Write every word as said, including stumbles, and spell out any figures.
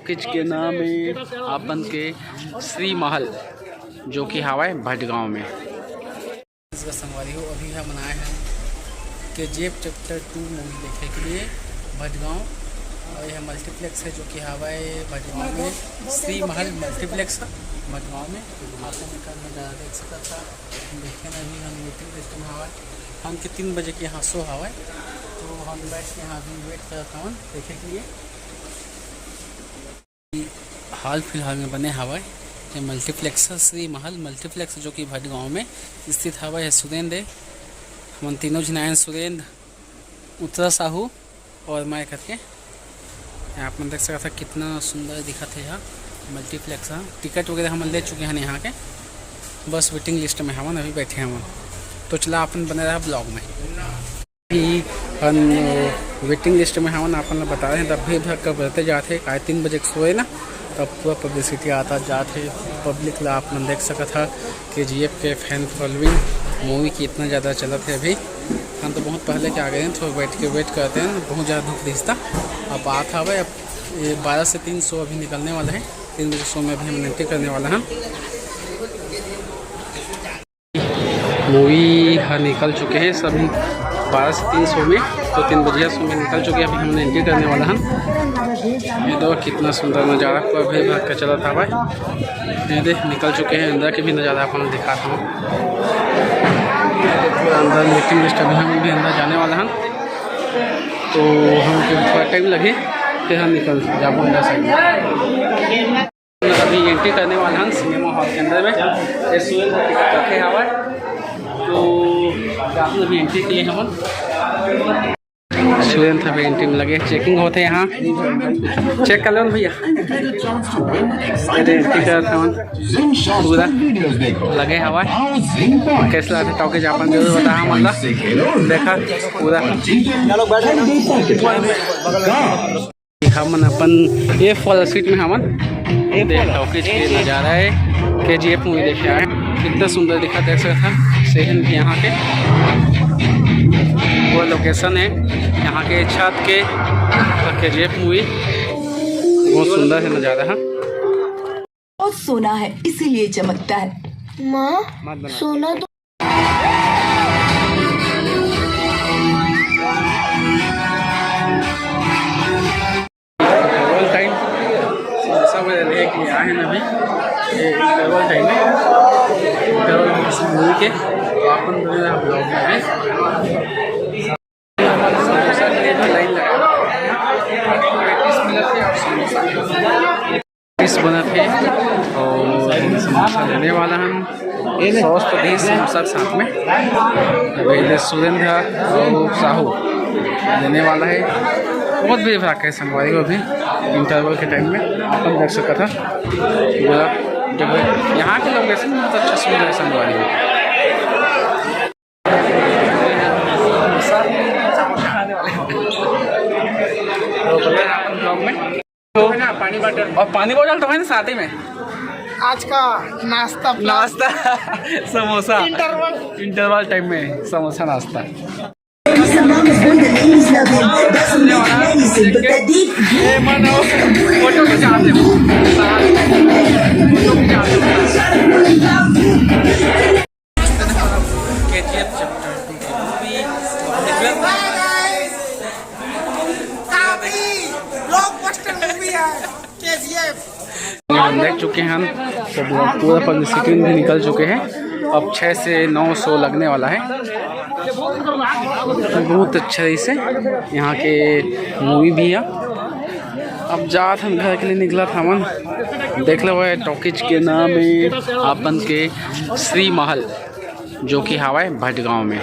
Talkies के नाम हे अपन के श्री महल, जो कि हावय भटगांव में। संगवारी हो, अभी हम आए हन के जी एफ चैप्टर टू मूवी देखे के लिए भटगांव। और यह मल्टीप्लेक्स है, जो कि हावय भटगांव में, श्री महल मल्टीप्लेक्स भटगांव में। तो घुमाते हैं, कर नजारा देख सकत था। देखे ना, अभी हम वेटिंग लिस्ट में हावय, हम के तीन बजे के यहाँ शो हावय, तो हम बैठ के यहाँ अभी वेट करत हवन देखे के लिए। हाल फिलहाल में बने हावय ये मल्टीप्लेक्स, श्री महल मल्टीप्लेक्स, जो कि भटगांव में स्थित हावय। ये सुरेंद्र हे, हमन तीनों झन आयन, सुरेंद्र, उत्तरा साहू और मैं करके। यहाँ आप मन देख सकत ह, कितना सुंदर दिखत हे यहाँ मल्टीप्लेक्स ह। टिकट वगैरह हमन ले चुके हैं यहाँ के, बस वेटिंग लिस्ट में हवन, अभी बैठे हवन। तो चला, अपन बने रहा ब्लॉग में। अभी हम वेटिंग लिस्ट में हवन, अपन ला बता रहे हैं, तब भी भर कर बढ़ते जाते, आए तीन बजे के सोए ना, तब पूरा पब्लिसिटी आता जात हे। पब्लिक ला आप मन देख सकत ह, के जी एफ के फैन फॉलोइंग, मूवी की इतना ज़्यादा चलत हे अभी। हम तो बहुत पहले के आ गए हैं, थोड़ा बैठ के वेट करते हैं, बहुत ज़्यादा धूप दिखता। अब आत हवे, अब ये बारह से तीन शो अभी निकलने वाला है, तीन बजे शो में अभी हम एंट्री करने वाला है। मूवी ह निकल चुके हैं सभी, बारह से तीन शो में, तो तीन बजिया शो में निकल चुके हैं। अभी हमन एंट्री करने वाला हन। ये दो कितना सुंदर नज़ारा, पूरा भीड़ भाड़ के चलत हवय। ये देख, निकल चुके हैं, अंदर के भी नज़ारा अपन दिखात हूँ। पूरा अंदर वेटिंग लिस्ट, अभी हम भी अंदर जाने वाला हन, तो हम थोड़ा टाइम लगे, फिर हम निकल जाबो अंदर साइड। अभी एंट्री करने वाला हन सिनेमा हॉल के अंदर में। ये सुरेंद्र टिकट रखे हवय, तो जात हन अभी एंट्री के लिए हमन। सुरेंद्र अभी एंट्री में लगे, चेकिंग होथे यहाँ, चेक कर लो ना भैया। ये दे एंट्री करत हवन, पूरा लगे हवय। कैसे लागथे टॉकीज, अपन जरूर बताहा हमन ला। देखा पूरा। हमन अपन एफ वाला सीट में हमन ए देख टॉकीज के नज़ारा है, के जी एफ मूवी देखे आए। कितना सुंदर दिखा, देख सकत ह, सेहन भी यहाँ के वो लोकेशन है, यहाँ के छत के, के जी एफ मूवी। बहुत सुंदर है नज़ारा है। बहुत सोना है, इसीलिए चमकता है। माँ, सोना तो इंटरवल टाइम समोसा वगैरह लेके आए हैं अभी। ये इंटरवल टाइम है, इंटरवल मूवी के, तो अपन दोनों ब्लॉग में है। समोसा के लिए भी लाइन लगा, पेटीज मिलत है और समोसा मिलत है। पेटीज बनत है और समोसा लेने वाला हम। सॉस तो दे समोसा के साथ में। पहले सुरेंद्र और साहू लेने वाला है। बहुत भीड़ भड़ाका है संगवारी हो अभी इंटरवल के टाइम में, अपन देख सकत ह। पूरा जब यहाँ के लोकेशन बहुत अच्छा सुंदर है संगवारी हो। तो अपन ब्लॉग में तो है ना, पानी बॉटल और पानी बॉटल तो है ना साथ ही में। आज का नाश्ता plus नाश्ता समोसा। इंटरवल। इंटरवल टाइम में समोसा नाश्ता। ए, मन हो, फोटो खिंचा दे। फोटो खिंचा दे। के जी एफ चैप्टर टू की मूवी। काफी ब्लॉकबस्टर मूवी है के जी एफ। हम देख चुके हैं, तो पूरा पब्लिसिटी भी निकल चुके हैं। अब छः से नौ शो लगने वाला है। बहुत अच्छा इसे यहाँ के मूवी भी है। अब जात हम घर के लिए निकलत हमन। देख लो, टॉकीज के नाम है अपन के श्री महल, जो कि हवाए भटगांव में।